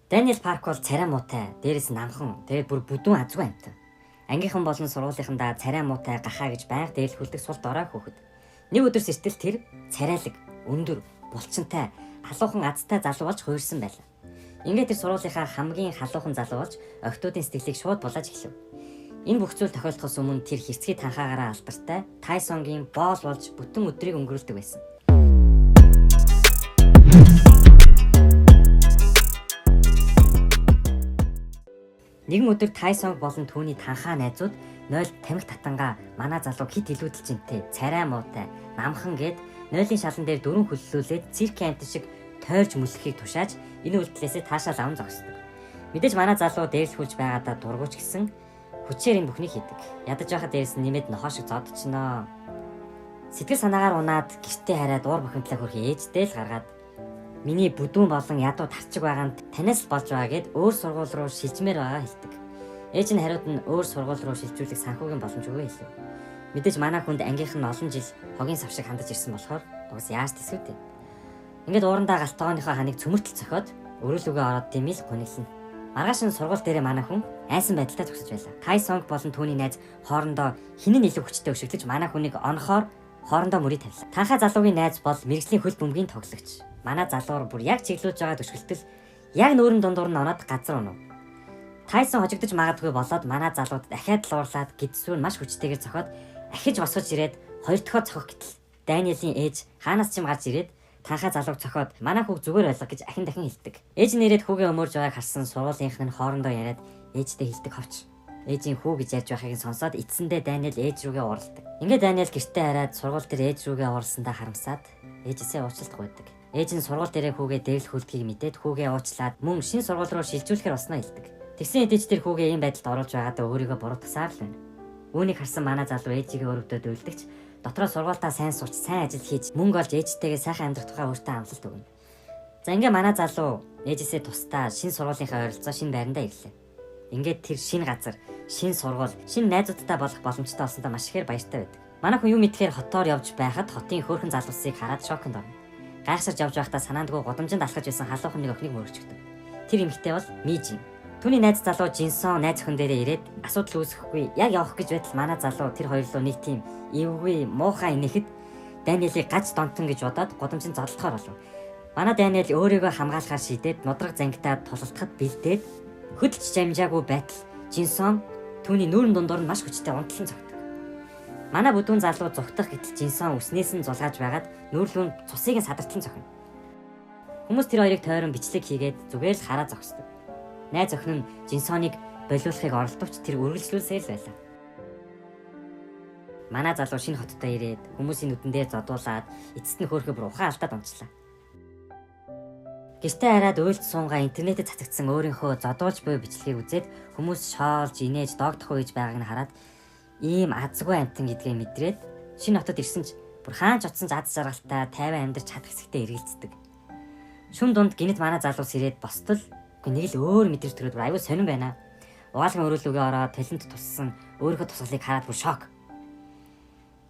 Даниэл Парк бол царай муутай, дээрээс намхан, тэгээд бүр бүдүүн азгүй амьтан. Ангийнхан болон сургуулийнхандаа царай муутай гахаа гэж байнга дээрлэхүүлдэг сул дорой хүүхэд. Нэг өдөр сэртэл тэр царайлаг, өндөр, булчинтай, халуухан азтай залуу болж хуурсан байлаа. Ингээд тэр сургуулийнхаа хамгийн халуухан залуу болж охидуудын сэтгэлийг шууд булааж эхлэв. Энэ бүх зүйл тохиолдохоос өмнө тэр хэрцгий танхаагаараа алдартай Тайсонгийн боол болж бүтэн өдрийг өнгөрүүлдэг байсан. Нэгэн өдөр Тайсон болон түүний танхаа найзууд 0 тамхи татангаа манай залуу хит илүүдэлжинтэй, царай муутай, намхан гэд нойлын шалан дээр дөрвөн хөллүүлээд циркийн амтан шиг тойрж мөлхөхийг тушааж энэ үйлдэлээсээ таашаал аван зогсдог. Мэдээж манай залуу дээрлэхүүлж байгаадаа дургуйч гэсэн хүчээр энэ бүхнийг хийдэг. Ядаж байхад дээрээс нь нэмээд нохоо шиг зодчноо. Сэтгэл санаагаар унаад гэртээ хараад уур бухимдлаа хөрхи ээжтэй л гаргаад миний бүдүүн болон ядуу тарчиг байгаа нь танаас л болж байгаа гэд өөр сургууль руу шилжмээр байгаа хэлдэг. Ээж нь хариуд нь өөр сургууль руу шилжүүлэх санхүүгийн боломжгүй хэлв. Мэдээж манай хүнд ангийнх нь олон жил хогийн сав шиг хандаж ирсэн болохоор угс яаж тэсвэ дээ. Ингээд уурандаа галт тогооныхоо ханыг цөмөртөл цохиод өрөөлүгөө ороод димэл гуниглана. Маргааш нь сургууль дээрээ манай хүн айсан байдалтай зогсож байлаа. Тайсонг болон түүний найз хоорондоо хин нь илүү хүчтэй өшөглөж манай хүнийг онохоор хоорондоо мөрий тавилаа. Танхаа залуугийн найз бол мэрэгжлийн хөл бөмбөгийн тоглогч. Манай залуур бүр яг чиглүүлж байгаа төшгөлтөл яг нүүрэн дундуур нь оноод газар унав. Тайсон хожигдож магадгүй болоод манай залууд дахиад л уурлаад гидсүүн маш хүчтэйгээр цохоод ахиж босгож ирээд хоёр дахь цохох гэтэл Даниэлийн ээж хаанаас ч юм гарч ирээд танхаа залууг цохоод манай хүүг зүгээр ойлгох гэж ахин дахин хэлдэг. Ээж нь ирээд хүүгээ өмөрж байгааг харсан сургуулийнх нь хоорондоо яриад ээжтэй хэлдэг ховч. Ээжийн хүү гэж ярьж байхыг нь сонсоод эцсэндээ Даниэл ээж рүүгээ ууралдаг. Ингээд Даниэл гэртээ хараад сургууль дээр ээж рүүгээ ууралсандаа харамсаад ээжээсээ уучлалт гуйдаг. Ээж нь сургууль дээрээ хүүгээ дээрлэхүүлдгийг мэдээд хүүгээ уучлаад мөн шин сургууль руу шилжүүлэхээр болсноо хэлдэг. Тэгсэн хэдий ч тэр хүүгээ ийм байдалд оруулж байгаадаа өөрийгөө буруутгасаар л байна. Үүнийг харсан манай залуу ээжигээ өрөвдөд уйлдагч дотроо сургуультаа сайн сурч, сайн ажил хийж, мөнгө олж ээжтэйгээ сайхан амьдрах тухай өөртөө амлалт өгнө. За ингээ манай залуу ээжээсээ тусдаа шин сургуулийнхаа ойролцоо шин байрандаа ирлээ. Ингээд тэр шин газар, шин сургууль, шин найзуудтай болох боломжтой болсондоо маш ихээр баяртай байдаг. Манай хүн юу мэдхээр хотоор явж байхад хотын хөөрхөн залуусыг хараад шоконд орно. Гайхсарч явж байхдаа санаандгүй гудамжинд алхаж байсан халуухан нэг охиныг мөрөгчдөг. Тэр эмэгтэй бол Мижин. Түүний найз залуу Жинсон найз охин дээрээ ирээд асуудал үүсэхгүй яг явах гэж байтал манай залуу тэр хоёр руу нэг тийм эвгүй муухай инехэд Даниэлийг гац донтон гэж бодоод гудамжинд зодолдохоор болов. Манай Даниэл өөрийгөө хамгаалахаар шийдээд нудраг зангитаа тулалдахад бэлдээд хөдөлж жамжаагүй байтал Жинсон түүний нүүрэн дундуур нь маш хүчтэй унтлан цогтөг. Манай бүдүүн залуу зүхтах гэтэл Жинсон үснээс нь зулгааж байгаад нүүрлүүн цусыг нь садартлан цохино. Хүмүүс тэр хоёрыг тойрон бичлэг хийгээд зүгээр л хараа зогсдог. Найз охин нь Жинсоныг болиулахыг оролдовч тэр үргэлжлүүлсээр л байлаа. Манай залуу шинэ хоттой ирээд хүмүүсийн нүдэн дээр зодуулаад эцэст нь хөөрхөө бүр ухаан алдаад унчлаа. Гэртээ хараад уйлд суунгаа интернетэд цацагдсан өөрийнхөө зодуулж буй бичлэгийг үзээд хүмүүс шоолж, инээж, догдох уу гэж байгааг нь хараад ийм азгүй амтан гэдгээ мэдрээд шинэ хотод ирсэн ч бүр хаан ч утсан ч аз жаргалтай тайван амьдарч чадах хэсэгтээ эргэлздэг. Шүн дунд гинэт манай залуус ирээд бостол үгүй нэг л өөр мэдрэмж төрөөд бүр аюу сонирн байна. Угаалгын өрөөлүүгээ ороод талент туссан өөрийнхөө тусгалыг хараад бүр шок.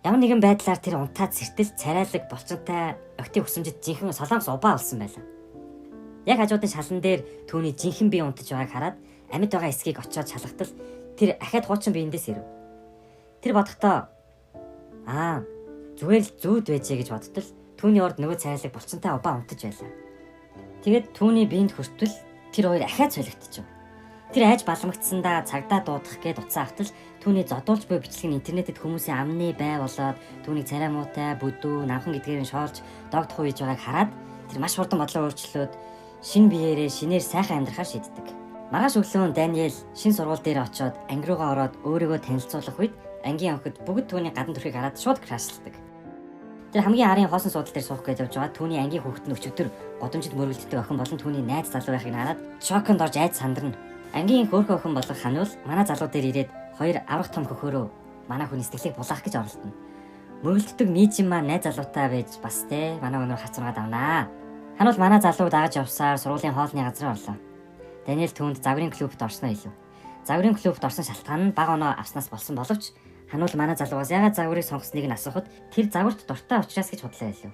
Ямар нэгэн байдлаар тэр унтаад сэртэл царайлаг булчинтай октын хүсэмжид жинхэнэ солонгос убаа болсон байлаа. Яг хажуудын шалан дээр түүний жинхэнэ бие унтаж байгааг хараад амьд байгаа эсхийг очиод шалгатал тэр ахиад хуучин биендээс ирэв. Тэр бодохдоо аа зүгээр л зүүд байжээ гэж бодтол түүний урд нөгөө царайлаг булчинтай убаа унтаж байлаа. Тэгээд түүний биед хүртэл тэр хоёр ахиад солигдчихв. Тэр айж баламгдсандаа цагдаа дуудах гээд утсаа автал түүний зодуулж буй бичлэг нь интернетэд хүмүүсийн амны бай болоод түүнийг царай муутай, бүдүү, намхан гэдгээр нь шоолж догдох уу гэж байгааг хараад тэр маш хурдан бодлоо өөрчлөөд шинэ биеэрээ шинээр сайхан амьдрахаар шийддэг. Маргааш өглөө Даниэл шинэ сургууль дээр очиод анги руугаа ороод өөрийгөө танилцуулах үед ангийн охид бүгд түүний гадна төрхийг хараад шууд крашладаг. Тэр хамгийн арын хоосон суудал дээр суух гэж явж байгаа түүний ангийн хүүхэд нь өчигдөр гудамжинд мөргөлддөг охин болон түүний найз залуу байхыг хараад шоконд орж айд сандарна. Ангийн хөөрхөн охин болох хануул манай залуу дээр ирээд хоёр аврах том хөхөөрөө манай хүний сэтгэлийг булаах гэж оролдоно. Мөргөлддөг Мижин маань найз залуутай байж бас те манай өнөр хац ургаад авнаа. Хануул манай залууг дагаж явсаар сургуулийн хоолны газар орлоо. Даниэл түүнд загварын клубт орсноо хэлв. Загварын клубт орсон шалтгаан нь бага оноо авснаас болсон боловч хануул манай залуугаас яагаад загварыг сонгосныг нь асуухад тэр загварт дуртай учраас гэж худлаа хэлв.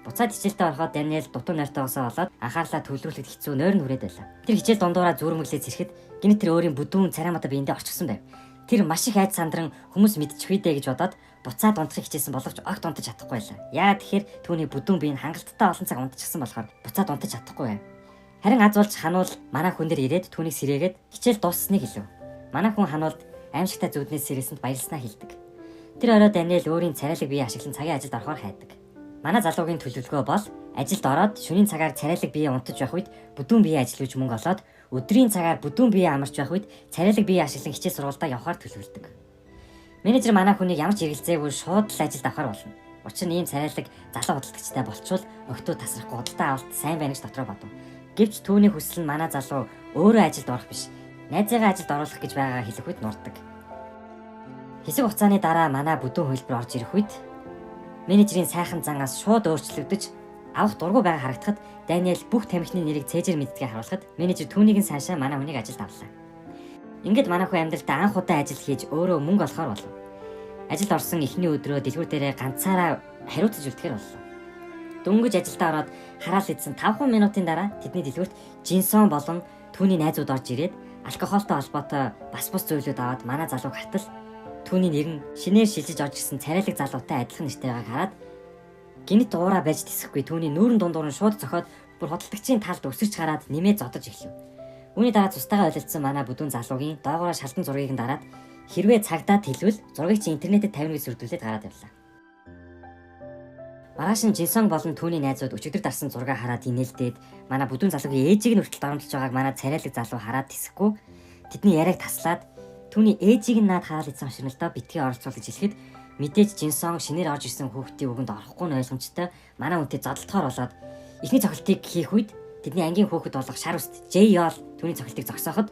Буцаад хичээлдээ ороход Даниэл дутуу нойртойгоосоо болоод анхаарлаа төвлөрүүлэхэд хэцүү нойрон хүрээд байлаа. Тэр хичээл дундуураа зүрмэглээ цэрхэд гинэт тэр өөрийн бүдүүн царай мата биендээ орчихсон байв. Тэр маш их айд сандран хүмүүс мэдчих үү гэж бодоод буцаад унтахыг хичээсэн боловч огт унтаж чадахгүй байлаа. Яагаад тэгэхээр түүний бүдүүн бие нь хангалттай олон цаг унтчихсан болохоор буцаад унтаж чадахгүй байв. Харин аз болж хануул манай хүн дээр ирээд түүнийг сэрээгээд хичээл дууссаныг хэлв. Манай хүн хануулд аимшигтай зүуднээс сэрээсэнд баярласнаа хэлдэг. Тэр орой Даниэл өөрийн царайлаг бие ашиглан цагийн ажилд орохоор хайдаг. Манай залуугийн төлөвлөгөө бол ажилд ороод шөнийн цагаар царайлаг бие унтаж байх үед бүдүүн бие ажиллаж мөнгө олоод өдрийн цагаар бүдүүн бие амарч байх үед царайлаг бие ашиглан хичээл сургуульдаа явахаар төлөвлөдөг. Менежер манай хүнийг ямар ч эргэлзээгүй шууд л ажилд авахар болно. Учир нь ийм царайлаг залуу худалдагчтай болчвол өгтөө тасрахгүй худалдаа авалт сайн байна гэж дотроо бодов. Гэвч түүний хүсэл нь манай залуу өөрөө ажилд орох биш. Найзыгаа ажилд оруулах гэж байгаагаа хэлэх үед нурдаг. Хэсэг хугацааны дараа манай бүдүүн хувилбар орж ирэх үед менежерийн сайхан зангаас шууд өөрчлөгдөж авах дургүй байгаа харагдахад Даниэл бүх тамхины нэрийг цээжээр мэддгийг харуулхад менежер түүнийг нь цаашаа манай хүнийг ажилд авлаа. Ингээд манай хүн амьдралдаа анх удаа ажил хийж өөрөө мөнгө олохоор болов. Ажилд орсон эхний өдрөө дэлгүүр дээрээ ганцаараа хариуцаж үлдэхээр боллоо. Дөнгөж ажилдаа ороод хараал идсэн 5 минутын дараа тэдний дэлгүүрт Жинсон болон түүний найзууд орж ирээд алкогольтой холбоотой бас бус зүйлүүд аваад манай залууг хатал түүний нэр нь шинээр шилжиж орж ирсэн царайлаг залуутай адилхан нэртэй байгааг хараад гинэт уураа байж тэсэхгүй түүний нүүрэн дундуур нь шууд цохоод бүр худалдагчийн талд өсөрч гараад нэмээ зодож эхлэв. Үүний дараа цустайгаа ойлголцсон манай бүдүүн залуугийн доогоороо шалдан зургийг нь дараад хэрвээ цагдаа тэлвэл зургийг чи интернетэд тавина гэж сүрдүүлээд гараад явлаа. Маргааш нь Жинсон болон түүний найзууд өчигдөр дарсан зургийг хараад инээлдээд манай бүдүүн залуугийн ээжийг нь хүртэл доромжилж байгааг манай царайлаг залуу хараад тэсэхгүй тэдний яриаг таслаад түүний ээжийг нь наад хараал идсэн хоширнолдоо битгий оролцуул гэж хэлэхэд мэдээж Жинсон шинээр орж ирсэн хүүхдийн үгэнд орохгүй нь ойлгомжтой манай хүнтэй зодолдохоор болоод эхний цохилтыг хийх үед тэдний ангийн хүүхэд болох шар үст Жей Йол түүний цохилтыг зогсооход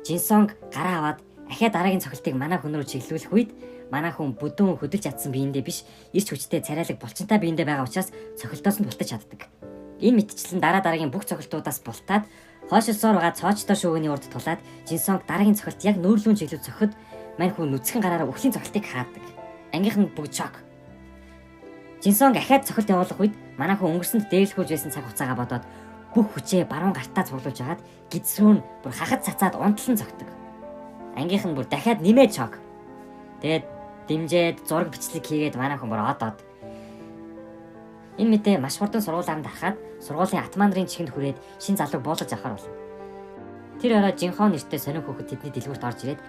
Жинсонг гараа аваад ахиа дараагийн цохилтыг манай хүн рүү чиглүүлэх үед манай хүн бүдүүн хөдөлж чадсан биендээ биш ирч хүчтэй царайлаг булчинтай биендээ байгаа учраас цохилтоос нь бултаж чаддаг. Энэ мэтчлэн дараа дараагийн бүх цохилтуудаас бултаад хойшилсоор байгаа цоочтой шүүгний урд тулаад Жинсонг дараагийн цохилт яг нүүрлүүн чиглэл цохиход мань хүн нүцгэн гараараа үхлийн цохилтыг хаадаг. Ангийнх нь бүгд шок. Жинсонг ахиад цохилт явуулах үед манай хүн өнгөрсөнд дээрлэхүүж байсан цаг хугацаагаа бодоод бүх хүчээ баруун гартаа цуглуулж хагаад гидсрүүн бүр хахад цацаад унтлан цогтөг. Ангийнх нь бүр дахиад нэмээд шок. Тэгээд дэмжээд зураг бичлэг хийгээд манай хүн бүр од од. Энэ мэдээ маш хурдан сургуулиар нь дарахад сургуулийн атман нарын чихэнд хүрээд шин залууг буулгаж авахар болно. Тэр орой Жинхон нэртэй сонин хүүхэд тэдний дэлгүүрт орж ирээд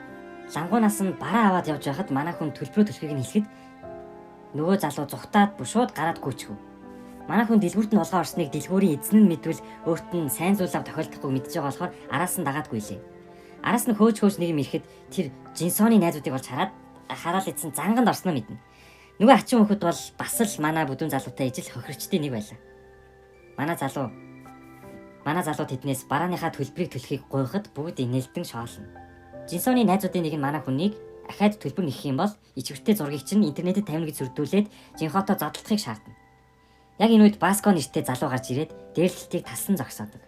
лангуунаас нь бараа аваад явж байхад манай хүн төлбөрөө төлөхийг нь хэлэхэд нөгөө залуу зүхтаад бүр шууд гараад гүйчихв. Манай хүн дэлгүүрт нь улгаан орсныг дэлгүүрийн эзэн нь мэдвэл өөрт нь сайн зүйл ав тохиолдохгүй мэдж байгаа болохоор араас нь дагаад гүйлээ. Араас нь хөөж хөөж нэг юм ирэхэд тэр Жинсоны найзуудыг олж хараад хараал идсэн занганд орсноо мэднэ. Нөгөө хачин хүүхэд бол бас л манай бүдүүн залуутай ижил хохирчдын нэг байлаа. Манай залуу тэднээс барааныхаа төлбөрийг төлөхийг гуйхад бүгд инээлдэн шоолно. Жинсоны найзуудын нэг нь манай хүнийг ахаад төлбөр нэх юм бол ичвэртэй зургийг чинь интернетэд тавина гэж сүрдүүлээд Жинхотой зодтолдохыг шаардна. Яг энэ үед Баско нэртэй залуу гарч ирээд дээрлэлтийг талсан зогсоодог.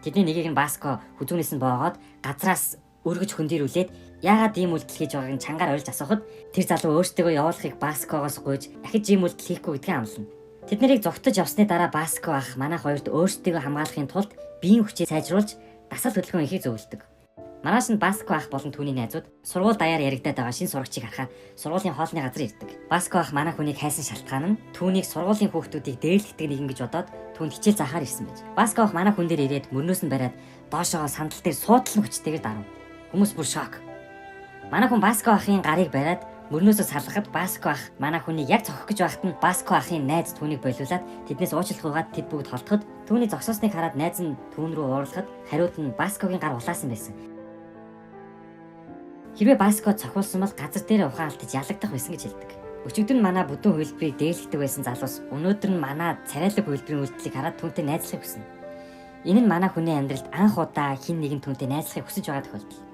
Тэдний нэгийг нь Баско хүзүүнээс нь боогоод газраас өргөж хөндөрүүлээд яагаад ийм үйлдэл хийж байгааг нь чангаар орилж асуухад тэр залуу өөртөө явуулахыг Баскогоос гуйж ахиж ийм үйлдэл хийхгүй гэдгийг амлана. Тэд нарыг зугтаж явсны дараа Баско ах манай хоёрт өөрсдийгөө хамгаалахын тулд биеийн хүчээ сайжруулж дасгал хөдөлгөөн хийхийг зөвлөдөг. Маргааш нь Баско ах болон түүний найзууд сургууль даяар яригадаад байгаа шинэ сурагчийг харахаар сургуулийн хоолны газар ирдэг. Баско ах манай хүнийг хайсан шалтгаан нь түүнийг сургуулийн хүүхдүүдийг дээрлэхдэг нэгэн гэж бодоод түүнд хичээл заахаар ирсэн байж. Баско ах манай хүн дээр ирээд мөрнөөс нь бариад доошоогоо сандал дээр суудлан хүчтэйгээр дарав. Хүмүүс бүр шок. Манай хүн Баско ахын гарыг бариад мөрнөөсөө салгахад Баско ах манай хүнийг яг цохих гэж байхад нь Баско ахын найз түүнийг болиулаад тэднээс уучлахгүйгаад тэд бүгд холдоход түүний зогсоосныг хараад найз нь түүн рүү уурлахад хариуд нь Баскогийн гар улаасан байсан. Хэрвээ Баско цохиулсан бол газар дээр ухаан алдаж ялагдах байсан гэж хэлдэг. Өчигдөр нь манай бүдүүн хувилбарыг дээрлэхдэг байсан залуус өнөөдөр нь манай царайлаг хувилбарын үйлдэлийг хараад түүнтэй найзлахыг хүснэ. Энэ нь манай хүний амьдралд анх удаа хэн нэгэн түүнтэй найзлахыг хүсэж байгаа тохиолдол.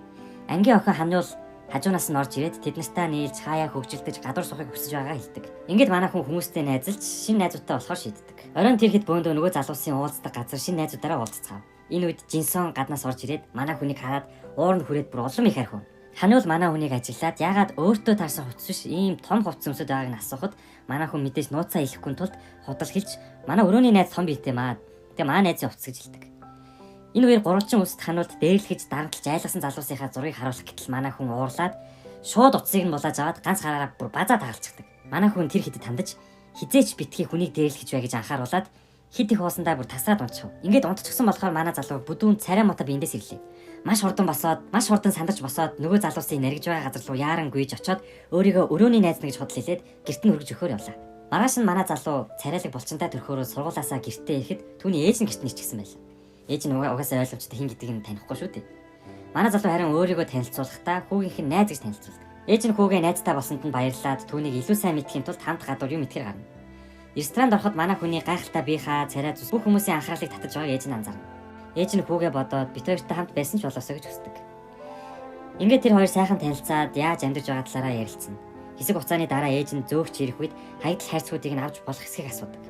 Ангийн охин Ханюул хажуунаас нь орж ирээд тэд нартай нийлж хаяа хөгжилдөж гадуур сухыг хүсэж байгаагаа хэлдэг. Ингээд манай хүн хүмүүстэй найзалж шинэ найзуудтай болохоор шийддэг. Оройн тэр хэд бөөндөө нөгөө залуусын уулздаг газар шинэ найзуудаараа уулзцгаав. Энэ үед Жинсон гаднаас орж ирээд манай хүнийг хараад ууранд хүрээд бүр улам их архив. Ханиул манай хүнийг ажиглаад яагаад өөртөө таарсан хувцас биш ийм том хувцас өмсөд байгааг нь асуухад манай хүн мэдээж нууцаа хэлэхгүй тулд худал хэлж манай өрөөний найз том биетэй маа. Тэгээ маа найзын хувцас гэж хэлдэг. Энэ үеэр гурвалжин үст ханиулд дээрлэхэж дарамтлж айлгсан залуусынхаа зургийг харуулах гэтэл манай хүн уурлаад шууд утсыг нь булааж аваад ганц гараараа бүр базаа тагалчихдаг. Манай хүн тэр хэдэд хандаж хизээч битгий хүнийг дээрлэхэж бай гэж анхааруулад хэд их уусандаа бүр тасраад унтчих. Ингээд унтчихсан болохоор манай залуу бүдүүн царай муутай биендээс ирлээ. Маш хурдан босоод, маш хурдан сандарч босоод нөгөө залуусын наригж байгаа газар руу яаран гүйж очоод өөрийгөө өрөөний найз нь гэж худал хэлээд гэрт нь хүргэж өгөхөөр явлаа. Маргааш нь манай залуу царайлаг булчинтай төрхөөрөө сургуулаасаа гэртээ ирэхэд түүний ээж нь гэрт нь ирчихсэн байлаа. Ээж нь угаасаа ойлгомжтой хин гэдгийг нь танихгүй шүү дээ. Манай залуу харин өөрийгөө танилцуулахдаа хүүгийнх нь найз гэж танилцуулдаг. Ээж нь хүүгээ найзтай болсонд нь баярлаад түүнийг илүү сайн мэдэхийн тулд хамт гадуур юм идэхэр гарна. Ресторанд ороход манай хүний гайхалтай биехаа царай зүс бүх хүмүүсийн анхаарлыг татаж байгааг ээж нь анзаарна. Ээж нь хүүгээ бодоод бит хоёртой хамт байсан ч болоосоо гэж хүсдэг. Ингээд тэр хоёр сайхан танилцаад яаж амьдарч байгаа талаараа ярилцсан. Хэсэг хугацааны дараа ээж нь зөөгч ирэх үед хаягдал хайрцагуудыг нь авч болох хэсгийг асуудаг.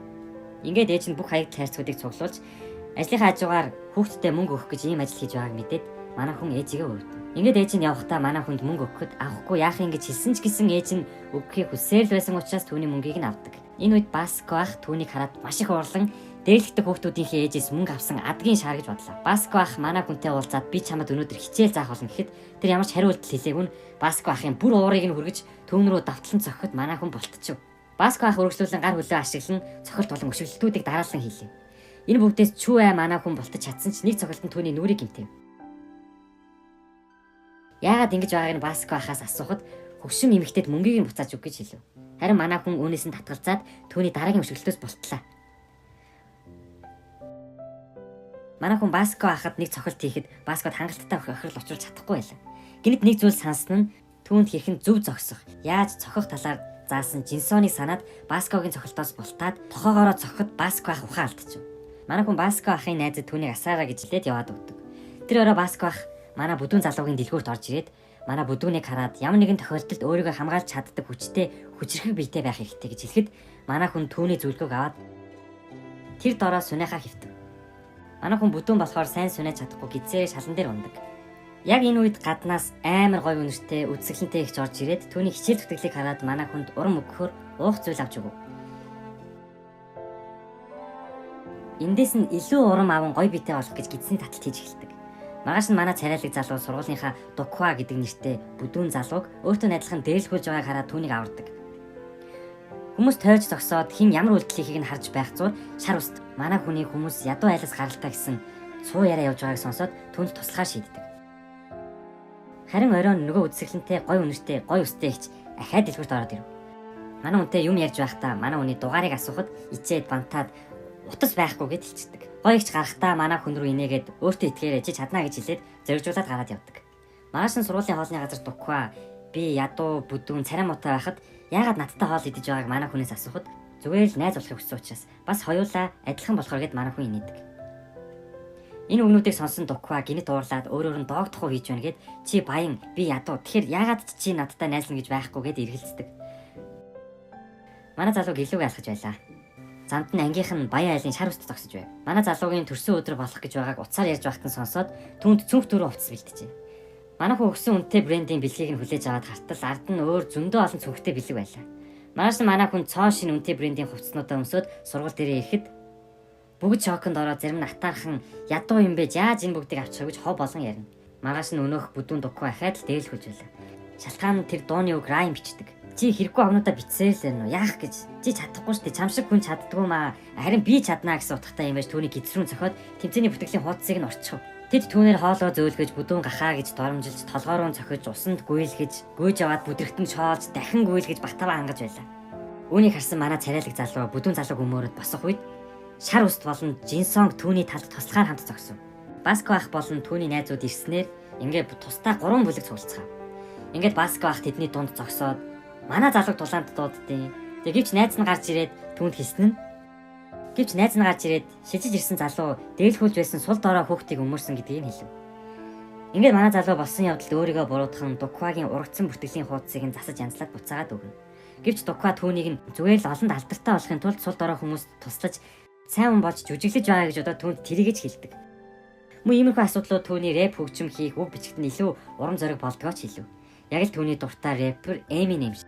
Ингээд ээж нь бүх хаягдал хайрцагуудыг цуглуулж ажлынхаа хажуугаар хүүхдтэй мөнгө өгөх гэж ийм ажил хийж байгааг мэдээд манай хүн ээжигээ өрөвдөв. Ингээд ээж нь явахдаа манай хүнд мөнгө өгөхөд авахгүй яах юм гэж хэлсэн ч гэсэн ээж нь өгөхийг хүсээр л байсан учраас түүний мөнгийг нь авдаг. Энэ үед Баско ах түүнийг хараад маш их уурлан дээрлэгдэх хүүхдүүдийнхээ ээжээс мөнгө авсан адгийн шаар гэж бодлоо. Баско ах манай хүнтэй уулзаад би чамд өнөөдөр хичээл заах болно гэхэд тэр ямар ч хариу үйлдэл хэлээгүй нь Баско ахын бүр уурыг нь хүргэж түүн рүү давтлан цохиход манай хүн болтчихов. Баско ах үргэлжлүүлэн гар хөлөө ашиглан цохилт болон өшөглөлтүүдийг дараалан хийлээ. Энэ бүгдээс чүү ай манай хүн болтож чадсан ч нэг цохилт нь түүний нүрийг гэмтэв. Яагаад ингэж байгааг нь Баско ахаас асуухад хөгшин эмэгтэйд мөнгийг нь буцааж өг гэж хэлв. Харин манай хүн үүнээс нь татгалзаад түүний дараагийн өшөглөлтөөс болтлаа. Манай хүн Баско ахад нэг цохилт хийхэд Баскод хангалттай охирол учруулж чадахгүй байлаа. Гэнэт нэг зүйл сансан нь түүнд хэрхэн зөв зогсох, яаж цохих талаар заасан Жинсоны санаад Баскогийн цохилтоос бултаад тохоогоороо цохиход Баско ах ухаан алдчихв. Манай хүн Баско ахын найзад түүнийг асаараа гэж хэлээд яваад өгдөг. Тэр өрөө Баско ах манай бүдүүн залуугийн дэлгүүрт орж ирээд манай бүдүүнийг хараад ямар нэгэн тохиолдолд өөрийгөө хамгаалж чаддаг хүчтэй хүчирхэг биетэй байх хэрэгтэй гэж хэлэхэд манай хүн түүний зөвлөгөөг аваад тэр дороо суныхаа хэвтэв. Манай хүн бүдүүн болохоор сайн сунаж чадахгүй гизээ шалан дээр ундаг. Яг энэ үед гаднаас амар гоё үнэртэй үзэсгэлэнтэй ихч орж ирээд түүний хичээл зүтгэлийг хараад манай хүнд урам өгөхөөр уух зүйл авч өгөв. Эндээс нь илүү урам аван гоё биетэй болох гэж гидсний таталт хийж эхэлдэг. Маргааш нь манай царайлаг залуу сургуулийнхаа Дуква гэдэг нэртэй бүдүүн залууг өөртөө найдлахын дээрлэхүүлж байгааг хараад түүнийг авардаг. Хүмүүс тойрж зогсоод хэн ямар үйлдэл хийхийг нь харж байх зур шар ust манай хүний хүмүүс ядуу айлаас гаралтай гэсэн цуу яриа явж байгааг сонсоод түүнд туслахаар шийддэг. Харин оройн нөгөө үзэсгэлэнтэй гой үнэртэй гой өстэй ихч ахиад дэлгүүрт ороод ирэв. Манай хүнтэй юм ярьж байхдаа манай хүний дугаарыг асуухад ичээд бантаад утас байхгүй гэд хэлчихдэг. Гой ихч гарахдаа манай хүн рүү инээгээд өөртөө итгээрэй чи чаднаа гэж хэлээд зоригжуулаад гараад явдаг. Маргааш нь сургуулийн хоолны газар Дуква би ядуу бүдүүн царай муутай байхад яагаад надтай хоол идэж байгааг манай хүнээс асуухад зүгээр л найз болохыг хүссэн учраас бас хоёулаа адилхан болохоор гэд манай хүн инээдэг. Энэ үгнүүдийг сонсон Дуква гинэт уурлаад өөрөөр нь доогдохгүй хийж байна гэд чи баян би ядуу тэгэхээр яагаад чи надтай найзлна гэж байхгүй гэд эргэлздэг. Манай залуу гэлүүг алхаж байлаа. Замд нь ангийнх нь баян айлын шар үст зогсож байв. Манай залуугийн төрсөн өдөр болох гэж байгааг утсаар ярьж байхад нь сонсоод түүнд цүнх түрүү хувцас бэлджээ. Манай хүн өгсөн үнэтэй брендийн бэлгийг нь хүлээж аваад хартал ард нь өөр зөндөө олон цүнхтэй бэлэг байлаа. Маргааш нь манай хүн цоо шинэ үнэтэй брендийн хувцснуудаа өмсөөд сургууль дээрээ ирэхэд бүгд шоконд ороод зарим нь атаархан ядуу юм бэ яаж энэ бүгдийг авчих вэ гэж хов болгон ярина. Маргааш нь өнөөх бүдүүн дукку ахаад л дээрлэхүүлж байлаа. Шалтгаан нь тэр дууны үг райм бичдэг. Чи хэрэггүй огнуудаа битсээр л байна уу? Яах гэж? Чи чадахгүй шүү дээ. Чам шиг хүн чаддгүй маа. Харин би чаднаа гэсэн утгатай юм байж түүний гизрүүн цохиод тэмцээний бүтгэлийн хуудсыг нь орчихов. Тэд түүнээр хоолоо зөөлгөж бүдүүн гахаа гэж доромжилж толгоороо цохиж усанд гүйлгэж гүйж аваад бүдрэхтэн шоолж дахин гүйлгэж батаваа хангаж байлаа. Үүнийг харсан манай царайлаг залуу бүдүүн залууг өмөөрөд босох үед шар уст болон Жинсонг түүний талд туслахаар хамт зогсов. Баско ах болон түүний найзууд ирснээр ингээд тусдаа 3 бүлэг цуглацгаав. Ингээд Баско ах тэдний дунд зогсоод манай залууг тулаанд дууддیں۔ Тэгээ гэвч найз нь гарч ирээд түүнд хэлсэн нь гэвч найз нь гарч ирээд шижиж ирсэн залуу дээлхүүлж байсан сул дорой хүүхдийг өмөрсөн гэдгийг нь хэлв. Ингээд манай залуу болсон явдалд өөрийгөө буруутхан Дуквагийн урагдсан бүртгэлийн хуудсыг нь засаж янзлаад буцаагаад өгнө. Гэвч Дуква түүнийг нь зүгээр л олонд алдартай болохын тулд сул дорой хүмүүст туслаж сайн хүн болж жүжиглэж байгаа гэж одоо түүнд тэрийгэж хэлдэг. Мөн иймэрхүү асуудлууд түүний рэп хөгжим хийх, үг бичихэд нь илүү урам зориг болдгоо ч хэлв. Яг л түүний дуртай рэпер Eminem шиг.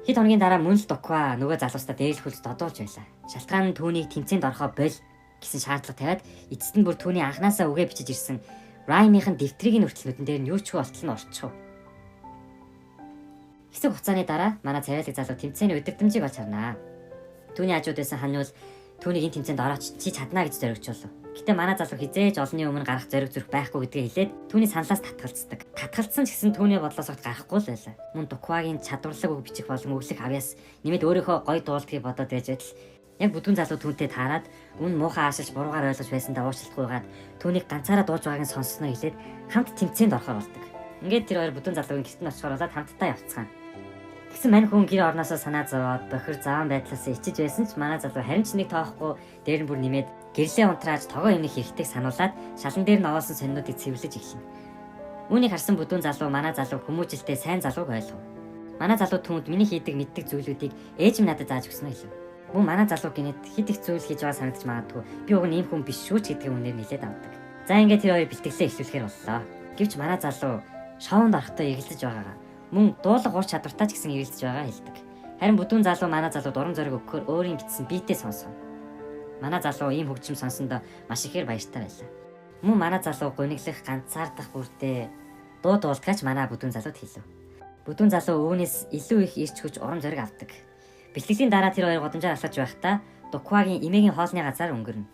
Хэд хоногийн дараа мөн л Дуква нөгөө залуустаа дээрлэхүүлж додуулж байлаа. Шалтгаан нь түүнийг тэмцээнд орохоо боль гэсэн шаардлага тавиад эцэст нь бүр түүний анханасаа үгээ бичиж ирсэн rhyme-ийн дэвтрийг нь хүртэл нүдэн дээр нь юу ч хөө болтол нь орчихов. Хэсэг хугацааны дараа манай царайлаг залуу тэмцээний удирдамжийг олж харнаа. Түүний хажууд байсан ханиул түүнийг энэ тэмцээнд орооч чи чаднаа гэж зоригжуулав. Гэтэ манай залуу хизээж олонний өмнө гарах зориг зүрх байхгүй гэдгээ хэлээд түүний саналаас татгалздаг. Татгалзсан ч гэсэн түүний бодлоос огт гарахгүй л байлаа. Мөн Дуквагийн чадварлаг үг бичих болон өглөх авьяас нэмээд өөрийнхөө гой дуулдгийг бодоод байж байтал яг бүдгүн залуу түүнтэй таарад үн муухай аашилж буруугаар ойлгож байсандаа уучлалтгүйгаад түүнийг ганцаараа дуулж байгааг нь сонссноо хэлээд хамт тэмцээнд орохоор болдог. Ингээд тэр хоёр бүдгүн залуугийн гэрт нь очихоор болоод хамтдаа явцгаана. Тэгсэн мань хүн гэр орноосоо санаа зовоод бохир заван байдлаасаа ичиж байсан ч манай залуу харин ч нэг тоохгүй дээр нь бүр нэмээд гэрлээ унтрааж тогоо юмны хэрэгтэйг сануулад шалан дээр нь овоосон сонинуудыг цэвэрлэж эхэлнэ. Үүнийг харсан бүдүүн залуу манай залуу хүмүүжилтэй сайн залууг ойлгов. Манай залуу түүнд миний хийдэг мэддэг зүйлүүдийг ээж минь надад зааж өгсөн хэлв. Мөн манай залуу гинэт хэд их зүйл хийж байгаа санагдаж магадгүй. Би уг нь ийм хүн биш шүү ч гэдгийг үнээр нэлээд авдаг. За ингээд тэр хоёр бэлтгэлээ эхлүүлэхээр боллоо. Гэвч манай залуу шоунд орохдоо эргэлзэж байгаагаа мөн дуулах ур чадвартай ч гэсэн эргэлзэж байгаа хэлдэг. Харин бүдүүн залуу манай залууд урам зориг өгөхөөр өөрийн бичсэн биетээ сонсгоно. Манай залуу ийм хөгжим сонсондоо маш ихээр баяртай байлаа. Мөн манай залуу гуниглах, ганцаардах бүртээ дуу дуулдгаач манай бүдүүн залууд хэлв. Бүдүүн залуу үүнээс илүү их ирч хүч урам зориг авдаг. Бэлтгэлийн дараа тэр хоёр годамжаар алхаж байхдаа Дуквагийн эмээгийн хоолны газар өнгөрнө.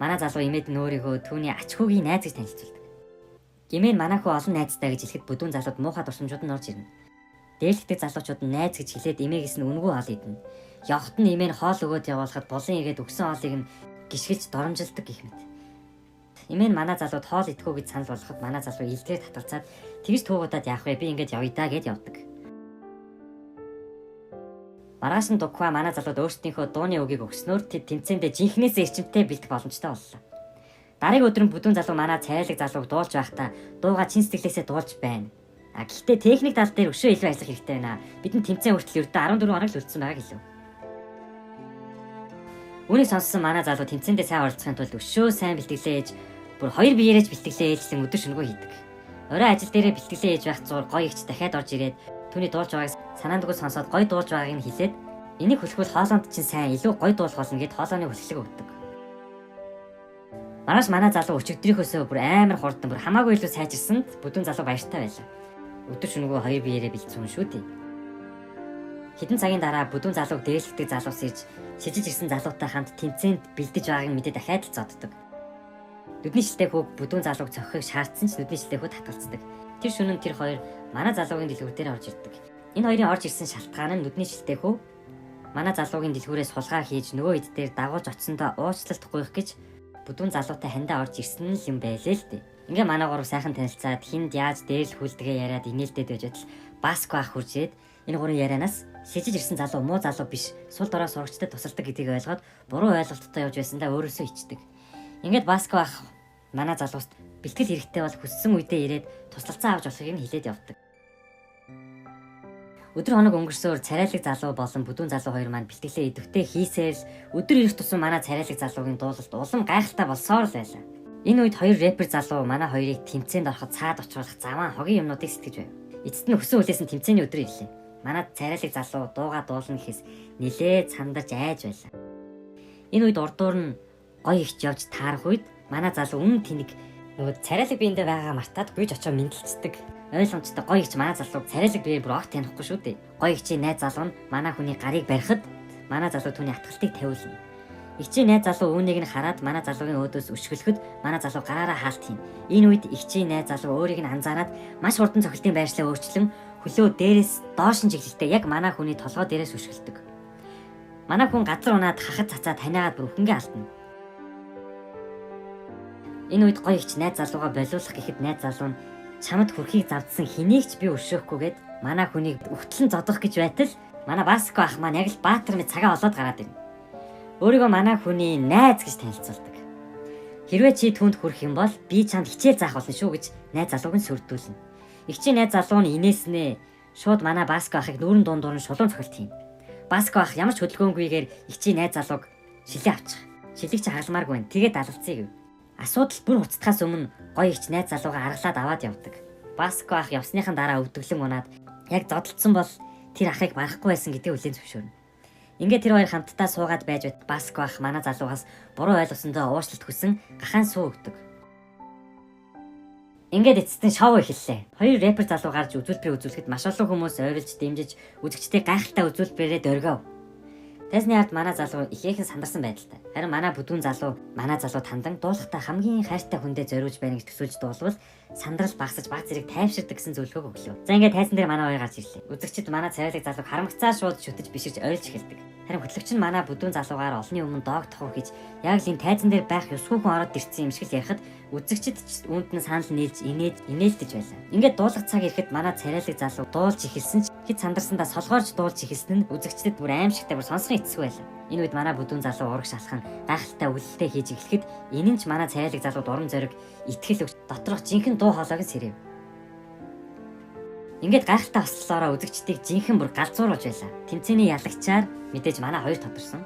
Манай залуу эмээд нь өөрийгөө түүний ач хүүгийн найз гэж танилцуулдаг. Эмээ нь манай хүү олон найзтай гэж хэлэхэд бүдүүн залууд муухай дурсамжууд нь орж ирнэ. Дээрлэхтэй залуучууд нь найз гэж хэлээд эмээгээс нь үнэгүй хоол идэнэ. Явхад нь эмээ нь хоол өгөөд явуулахад булан игээд өгсөн хоолыг нь гიშгэлж доромжилдог гэх мэт. Эмээ нь манай залууд хоол идэхгүй гэж санал болгоход манай залуу илтгэр татгалзаад тэгж туугуудаад яах вэ, би ингээд явъя даа гэд явдаг. Маргааш нь Дуква манай залууд өөрсдийнхөө дууны үгийг өгснөөр тэд тэмцээндээ жинхнээсээ эрчимтэй бэлдэх боломжтой боллоо. Дараагийн өдөр нь бүдүүн залуу манай цайлаг залууг дуулж байхдаа дууга чин сэтгэлээсээ дуулж байна. А гэхдээ техник тал дээр өшөө илүү ажиллах хэрэгтэй байна. Бидэнд тэмцээн хүртэл ердөө 14 хоног л үлдсэн байгаа гэлээ. Үүнийг сонссон манай залуу тэмцээндээ сайн оролцохын тулд өшөө сайн бэлтгэлээ ээж бүр хоёр биеэрээ ч бэлтгэлээ ээлжлэн өдөр шөнөгүй хийдэг. Орой ажил дээрээ бэлтгэлээ ээж байх зур гоё ихч дахиад орж ирээд түүний дуулж байгааг санаандгүй сонсоод гоё дуулж байгааг нь хэлээд энийг хүлхвэл хоолойнд чинь сайн илүү гоё дуулах болно гэд хоолойны хүлхлэг өгдөг. Маргааш манай залуу өчигдрийнхөөсөө бүр амар хурдан бүр хамаагүй илүү сайжирсанд бүдүүн залуу баяртай байлаа. Өдөр шөнөгүй хоёр биеэрээ бэлдсэн хүн шүү дээ. Хэдэн цагийн дараа бүдүүн залууг дээрлэхдэг залуус ирж шижиж ирсэн залуутай хамт тэмцээнд бэлдэж байгааг нь мэдээ дахиад л зоддог. Нүдний шилтэй хүүг бүдүүн залууг цохихыг шаардсан ч нүдний шилтэй хүү татгалздаг. Тэр шөнө нь тэр хоёр манай залуугийн дэлгүүр дээр орж ирдэг. Энэ хоёрын орж ирсэн шалтгаан нь нүдний шилтэй хүү манай залуугийн дэлгүүрээс хулгай хийж нөгөө хэд дээр дагуулж очсондоо уучлалт гуйх гэж бүдүүн залуутай хандаа орж ирсэн л юм байлээ л дээ. Ингээ манай гурав сайхан танилцаад хинд яаж дээрлэхүүлдэгээ яриад инээлдээд байж байтал Баско ах хүрчээд энэ гурван ярианаас шижиж ирсэн залуу муу залуу биш, сул дорой сурагчдад тусалдаг гэдгийг ойлгоод буруу ойлголттой явж байсандаа өөрөөсөө ичдэг. Ингээд Баско ах манай залууст бэлтгэл хэрэгтэй бол хүссэн үедээ ирээд туслалцаа авч болохыг нь хэлээд явдаг. Өдөр хоног өнгөрсөөр царайлаг залуу болон бүдүүн залуу хоёр маань бэлтгэлээ идэвхтэй хийсээр л өдөр ирэх тусам манай царайлаг залуугийн дуулалт улам гайхалтай болсоор л байлаа. Энэ үед хоёр рэпер залуу манай хоёрыг тэмцээнд ороход цаад очруулах заваан хогийн юмнуудыг сэтгэж байв. Эцэст нь өсөн хүлээсэн тэмцээний өдөр ирлээ. Манай царайлаг залуу дууга дуулна гэхээс нилээд сандарч айж байлаа. Энэ үед урдуур нь гоё ихч явж таарах үед манай залуу үн тэнэг нөгөө царайлаг биендээ байгаагаа мартаад гүйж очоо мэндэлцдэг. Ойлгомжтой гоё ихч манай залууг царайлаг биеэр бүр огт танихгүй шүү дээ. Гоё ихчийн найз залуу нь манай хүний гарыг барихад манай залуу түүний атгалтыг тавиулна. Игчийн найз залуу үүнийг нь хараад манай залуугийн өөдөөс өшгөлөхөд манай залуу гараараа хаалт хийн. Энэ үед игчийн найз залуу өөрийг нь анзаараад маш хурдан цохилтын байршлаа өөрчлөн хөлөө дээрээс доош нь чиглэлтэй яг манай хүний толгой дээрээс өшгөлдөг. Манай хүн газар унаад хахад цацаа таниагаад бүр өхөнгээ алдна. Энэ үед гоё игч найз залуугаа болиулах гэхэд найз залуу нь чамд хүрхийг завдсан хэнийг ч би өршөөхгүй гэд манай хүнийг өгтлэн зодох гэж байтал манай Баско ах маань яг л баатар мэт цагаа олоод гараад ирнэ. Өөрийгөө манай хүний найз гэж танилцуулдаг. Хэрвээ чи түүнд хүрэх юм бол би чамд хичээл заах болно шүү гэж найз залууг нь сүрдүүлнэ. Игчийн найз залуу нь инээснээ шууд манай Баско ахыг нүүрэн дундуур нь шулуун цохилт хийн. Баско ах ямар ч хөдөлгөөнгүйгээр игчийн найз залууг шилээ авчих. Шилийг чи хагалмааргүй байна. Тэгээд далалцъя гэв. Асуудал бүр хуцтахаас өмнө гоё эгч найз залуугаа аргалаад аваад явдаг. Баско ах явсныхан дараа өвдөглөн унаад яг зодолдсон бол тэр ахыг барахгүй байсан гэдгийг хүлээн зөвшөөрнө. Ингээд тэр хоёр хамтдаа суугаад байж бат Баско ах манай залуугаас буруу ойлгосондоо уучлалт хүсэн гахаан суу өгдөг. Ингээд эцэст нь шоу эхэллээ. Хоёр рэпер залуу гарч үзүүлбэрээ үзүүлэхэд маш олон хүмүүс ойрлж дэмжиж үзэгчдийг гайхалтай үзүүлбэрээрээ дөргив. Тайзны ард манай залуу ихээхэн сандарсан байдалтай. Харин манай бүдүүн залуу манай залуу тандан дуулахтаа хамгийн хайртай хүндээ зориулж байна гэж төсөөлж дуулвал сандрал багасаж баг зэрэг тайвширдаг гэсэн зөвлөгөөг өглөө. За ингээд тайзан дээр манай хоёр гарч ирлээ. Үзэгчид манай царайлаг залууг харамгацаа шууд шүтэж биширч ойрлж эхэлдэг. Харин хөтлөгч нь манай бүдүүн залуугаар олонний өмнө дог тохов хийж яг л энэ тайзан дээр байх ёсгүй хүн ороод ирсэн юм шиг л ярихад үзэгчид ч үүнд нь санал нийлж инээж инээлдэж байлаа. Ингээд дуулах цаг ирэхэд манай царайлаг залуу дуулж эхэлсэн ч хэд сандарсандаа солгоорж дуулж эхэлсэн нь үзэгчдэд бүр аимшигтай бүр сонсхон эцсгүй байлаа. Энэ үед манай бүдүүн залуу урагш алхан гайхалтай үлэлтээ хийж эхлэхэд энэ нь ч манай царайлаг залууд урам зориг итгэл өгч доторх жинхэнэ дуу хоолойг нь сэрэв. Ингээд гайхалтай хослолоороо үзэгчдийг жинхэнэ бүр галзууруулж байлаа. Тэмцээний ялагчаар мэдээж манай хоёр тодорсон.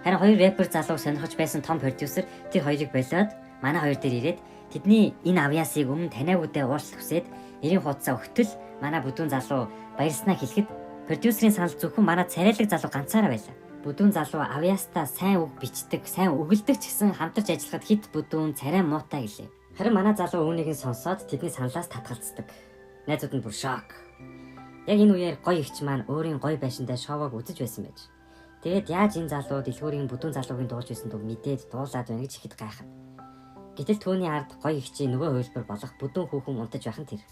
Харин хоёр рэпер залууг сонирхож байсан том продюсер тэр хоёрыг болиод манай хоёр дээр ирээд тэдний энэ авьяасыг өмнө таниагүйдээ уучлах хүсээд нэрийн хуудасаа өгтөл манай бүдүүн залуу баярлснаа хэлэхэд продюсерийн санал зөвхөн манай царайлаг залуу ганцаараа байлаа. Бүдүүн залуу авьяастаа сайн үг бичдэг, сайн өгөлдөг ч гэсэн хамтарч ажиллахад хит бүдүүн царай муутай гэлээ. Харин манай залуу үүнийг нь сонсоод тэдний саналаас татгалздаг. Найзууд нь бүр шок. Яг энэ үеэр гоё эгч маань өөрийн гоё байшиндаа шоуг үзэж байсан байж. Тэгээд яаж энэ залуу дэлгүүрийн бүдүүн залуугийн дуулж байсан дуу мэдээд дуулаад байна гэж ихэд гайхав. Гэтэл түүний ард гоё эгчийн нөгөө хувилбар болох бүдүүн хүүхэн унтаж байх нь тэр.